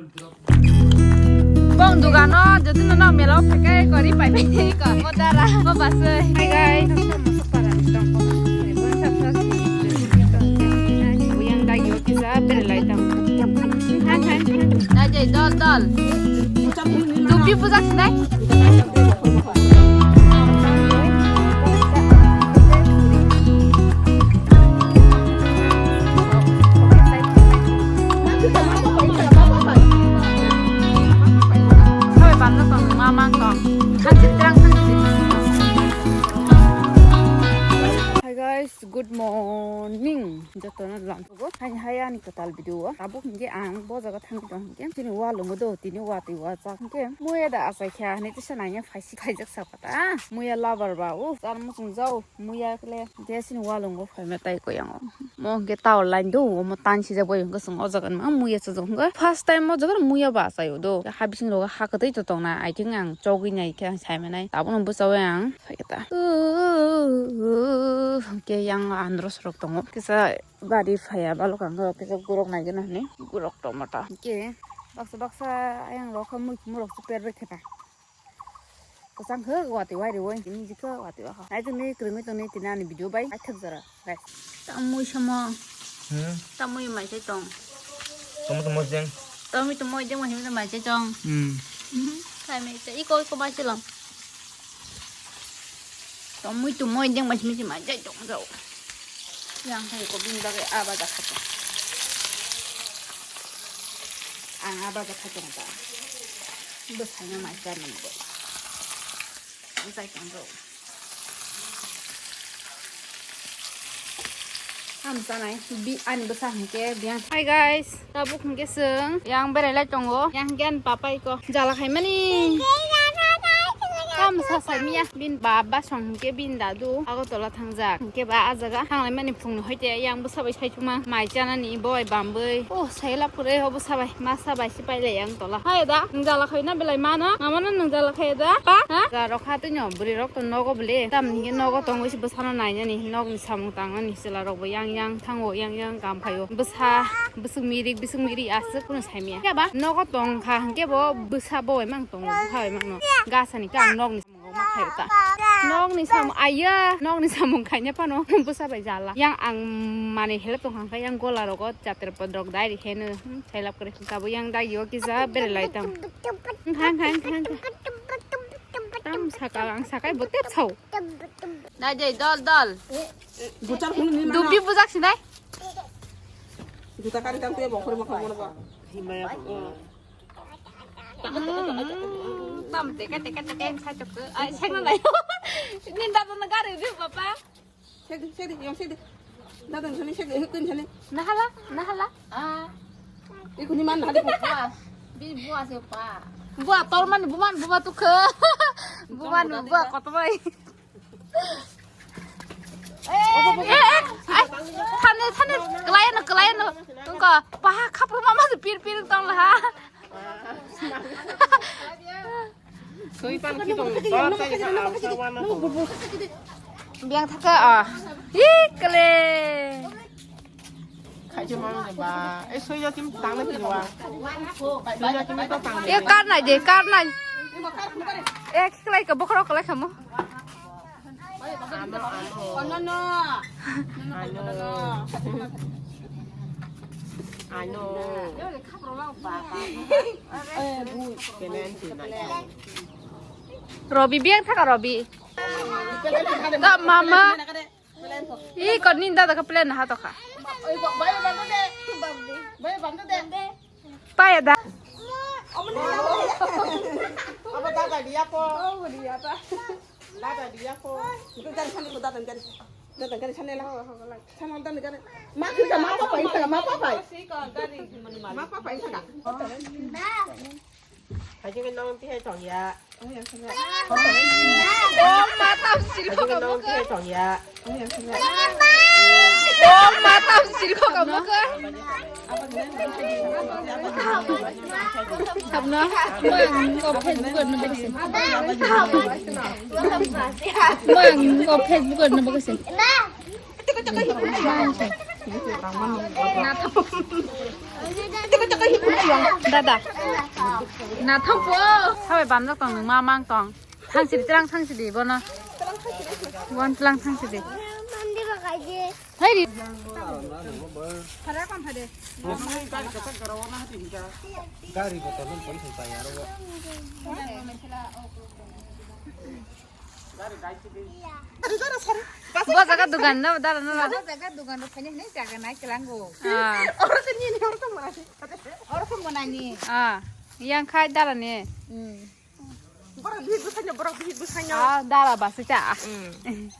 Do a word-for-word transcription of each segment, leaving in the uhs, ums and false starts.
Bong dugano jodi no nok melo phekai kori pai pai ko modara ko basoi. Hi guys. Yang dai yo kisa berelai tang. Han han han. Dai dai dol dol. Tupi pujak sinai. Hi guys, good morning. Jotono lamsogo. Hai hai ani kwtal video o. Tabuk hinkhe ang bo jaga thangwi tong hinkhe. Chini walungo do, tini watwi wajak hinkhe. Muya da achai kha hinwi tisa nangya phaisi khaijak sakha ta. Muya labar ba o. Char muchung jao. Muya kle. Hinkhe chini walungo phaima tai koyango. Mo hinkhe tower line do. Omo tan sijak bai hinkhe chwng o jaga ma muya chajak hinkhe. First time o jaga muya ba achai o do. Ha bising rogo ha kwtwi to tongna. I think ang chogwi nai khe ang sai manai. Tabukno bwchawi ang. Phaikhe ta. Hinkhe yang andro sorok tongo. Kisa gari phaiya balok ang kisa gurok naigwna hinwi gurok tongma ta. Hinkhe baksa baksa ayang rok kha mui khumui rok se perbai khe ta. Kwchang khe watwi wai rwi niji khe watwi wai kha. Naitugni kwrwngwi tongni tini ani video bai naithok jora guys. Tamui samo. Hmm. Tamui mai sai tong. Tomato mojeng. Tomato mojeng mai sai tong. Hmm. Mhm. Sai mai sai iko iko mai sai long. Tomui tumoi deng bai simi simi jai tong jau. Yang hai ko bini bagwi aba ja khato. Ang aba ja khato ta. Bwsai no mai cha nang bo. Bwsai tong jau. Ham sanai bi ani bwsa hwnkhe biyang. Hi guys. Tabuk hwnkhe chwng yang berai lai tongo. Yang hwnkhe ani papa iko jala khaimani. Tamo sa saimya. Bini baba song hwnkhe bini dadu Agartala thangjak. Hwnkhe ba ah jaga thanglaimani phungni hoite yang bwsa bai saichuma mai chanani boi bambwi. Oh, sai lab kwrwi o bwsa bai. Ma sa bai se pailai yang tola. Hai da, nwng jala khaina belai mano. Mamano nwng jala khaiya da? Pa? Ha? Jala rok kha twi no bwrwi rok to nogo bwle. Tamni hwnkhe nogo tongwi se bwsano nainani. Nogni samung tangnani chwla rok bo yang yang thango, yang yang kam khaio. Bwsa Bwswk mirik, bwswk mirik aswk kunu saimaya. Khe ba nogo tong kha hwnkhe bo bwsa bo bai mang tongo, bwsa bai mang no. Gasa ni khe ang nokni samung ma khaio ta. Nokni samung, aiya, nokni samung khaina phano bwsa bai jala. Yang ang manwi help tong kha, yang gola rogo chatra podrok dai ri khe no. Hmm, sai lab kwrwi kha bo yang dai yo kisa bere lai tang. Wngkha, wngkha, wngkha, wngkha. Tam saka, ang sakai bo tep sao. Dai dai, dol, dol. Dupi bujak sinai. Juta kari tang tuya bongkhor bongkhor mono ba. Tam teka teka teka yang sachok ke. Ai, sengna lai. Ini dapat negara ini, Bapak. Sedi, sedi, yang sedi. Datang sini, sedi, ikut sini. Nahala, nahala. Ah. Ikut ni mana ada? Buah. Bi buah siapa? Buah, tor man, buman, buah tuh ke. Buman, buah, kotor bai. Eh, eh, eh, thane, thane, kelayan, kelayan, tungko, paha khapur mama tu pir, pir tong lah. Sui pan ki tong, tor tai ha, ang sawan na tong. Biang thaka, ah. Ih, kele. Khaje mang de ba. Eh, soyo kim tang na ki wa. Soyo kim to tang. Eh, kar nai de, kar nai. Eh, ki kelai ka bokhro kelai khamo. Ano, ano. Ano. Ano. Robi biang thaka Robi. Da mama. Ih, kon ninda da ka plan na ha to kha. Paya da. Aba dada dia po. Dada dia po. Itu dari sana itu datang dari. Datang dari sana lah. Sana datang dari. Mak kita mak apa ini? Mak apa? Mak apa ini? Hai, jeng nong tihai tong ya. Oh, ma tam siri ko ka mo ka. Hai, jeng nong tihai tong ya. Oh, ma tam siri ko ka mo ka. Sabna, mo ang ko Facebook no bokse. Mo ang ko Facebook no bokse. Na. Dada. Na thangpo. Sabai bamjak tong nung ma mang tong. Thangsi di, tlang thangsi di bono. Wan tlang thangsi di. Hai di. Gari botor nung pon thang pai aro. Bo jaga dugan no, dara no. Bo jaga dugan no, phani hinai jaga nai kelango. Ah. Oro se ni, oro se mona ni. Oro se mona ni. Ah, yang khai dara ni. Hmm. Borok bihik bwsai no, borok bihik bwsai no. Ah, dara basi cha. Hmm.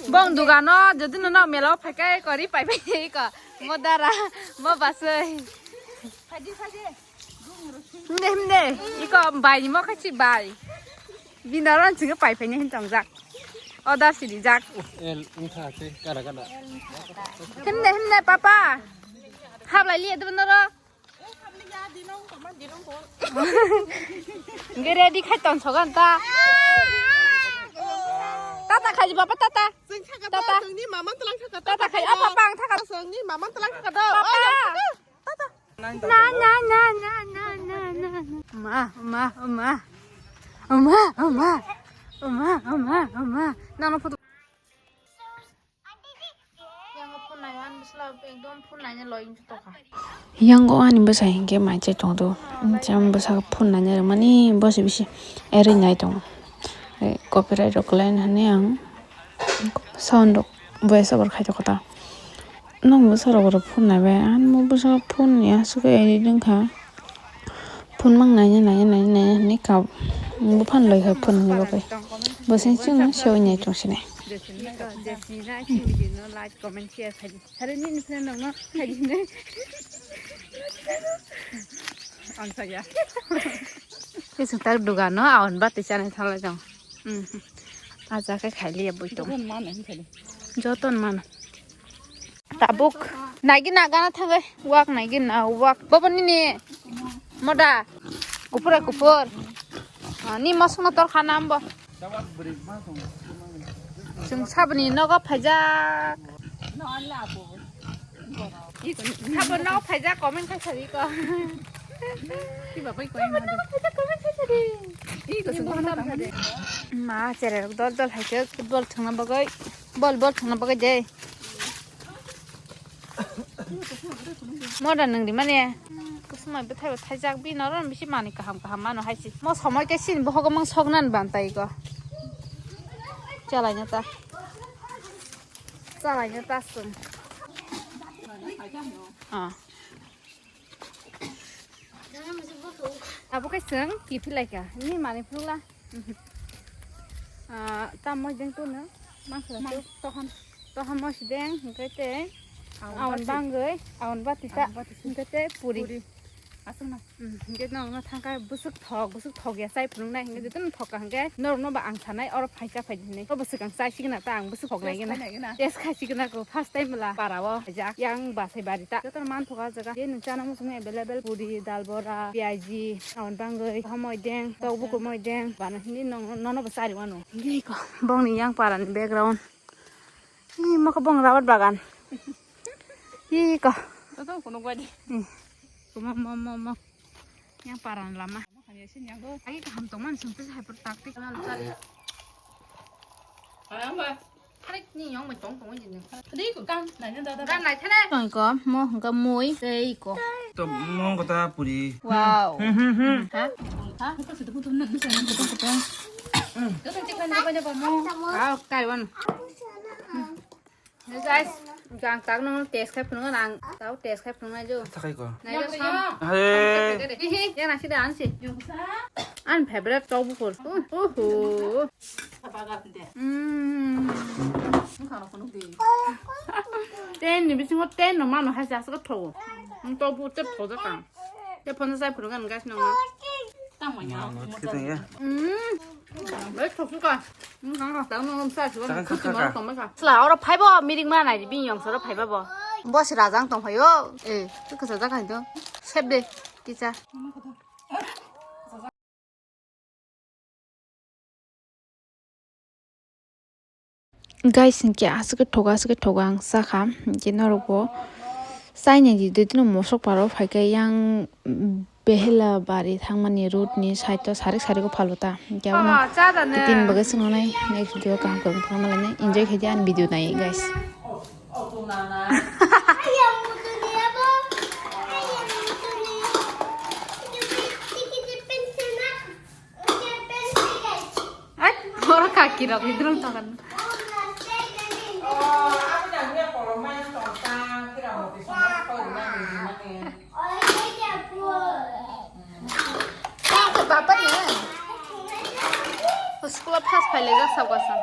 Bong dugan no, jodi no, no melo phai kai kori pai pai ko. Mo dara, mo basai. Phaidi, phaidi. Himde, himde. Iko bai ni mo khachi bai. Bini oro chwngno pai phaini hin tongjak. Order sidi jak. El wngkha se kada kada. Himde, himde, papa. Hablai liya dibno ro. Hingke ready khai tong sogan ta. Tata khai papa, tata. Tata. Tata khai, ah, papa, ang thaka. Papa. Tata. Na, na, na. Ma, ma, ma. Ma, ma. Ma, ma, ma. Nang no photo. Yang phone nai, ang bisla ekdom phone nai loi tokha. Yang o ani bwsa hinkhe mai chai tongdo. Jang bwsa phone nai rwmani bosi bisi eri nai tongo. Eh, copyright rok khlai nani ang sound rok voice over khai tokha ta. Nokni bwsarok rok phone naibai, ani mo bwsarok phone ni aswk edit wngkha. Phone mang naina, naina, naina, naina hinwi kha. Buphang loi hai phone ni bagwi. Bo seng seng sewi nai tong sini. Kisung tak dugan no awan bati chani thalai tong. Hmm. Aja khe khailiya bui tong. Jotono mano hinkhali. Jotono mano. Tabuk. Naigina gana thangai. Wak naigina wak. Bobo nini. Moda. Kupura kupur. Ah, ni masuk na tor khana ambo. Chwng saboni nogo phaijak. Sabo no phaijak, comment khai sadi ko. Sabo no phaijak, comment khai sadi. Ma, cherai rok dol dol hai khe football thwngna bagwi, ball, ball thwngna bagwi de. Moda nwng rimani. Kusumai bwthai bo thaijak, bini oro bisi manwi kaham kaham mano hai se. Mo somoi khe sini bohogo mang soknani bantai ko. Chalaina ta. Chalaina ta chwng. Ah. Abo khe chwng kiphilai kha. Ni manwi phunukla. Ah, tamo jeng tunu. Mangsa tu. Toham. Toham mo sideng, hingke te. Awan bangwi, awan bati ta. Awan bati. Hingke te puri. Puri. Aswk na. Hmm, hingke nong no thangka bwswk thok, bwswk thok ya chai phunuknai, hingke jotono thok ka hingke norok no ba ang sanai oro phaisa phai hinwi. O bwswk ang chai sigwna ta, ang bwswk thok nai gana. Test khai nai gana. Test khai sigwna ko first time bwla para o. Yang ba sai bari ta. Jotono man thok a jaga. Je nwng chana muchungma available puri, dal bora, piyaji, awan bangwi, toham moideng, tok bukur moideng. Bana hinwi nong, nono bo chari wano. Hingke ko bongni yang para ni background. Ih, mo khe bong rabar bagan. Ih, ko. Toto kuno gua di. Ih. Kuma mo, mo, mo. Yang paran lama. Agi kaham tongman sung tu hai per taktik. Ayang ba. Tarik ni yang mai tong tong ni. Tadi ko kan nanya dada. Kan nai thana. Tong ko mo hingka mui tei ko. To mo kota puri. Wow. Hmm, hmm, hmm. Ha? Ha? Ko sudah putus nang sana. Ko to ko to. Ko to cik kan apa apa mo. Wow, kai wan. Guys, ang tak nung test khai phunukgo, ang tau test khai phunuknai jo. Takai ko. Nai jo sam. Hey. Hihi, ya nasi da ansi. An favorite tau bukur. Uh, uhu. Hmm. Ten ni bisingo ten no mano hai jasa ko thogo. Tau bu te thogo ka. Te phone sai phunukgo guys nung. Tang mai na. Hmm. Bai thok suka. Hmm, kang ka. Tang nung sa suka. Khuti maro tong mai ka. Sla oro phaibo mirik ma nai bini yong soro phaiba bo. Bo si rajang tong phaio. Eh, tu kasa jaga do. Sep de. Kicha. Guys, hinkhe aswk thogo, aswk thogo ang sakha, hinkhe norokbo Chai nai di, dui tino mosok paro phai khe yang Behela bari thangmani road ni side o sarik sarik o phalu ta. Hwnkhe abono Ah, cha da ne. Tini bagwi swngnai next video kaham kaham thangma lainai. Enjoy khaidi ani video nai guys. Ai, oro kaki rok idrong tongan. Thank you, Papa, ne? School of first phaile jak sa kwasa.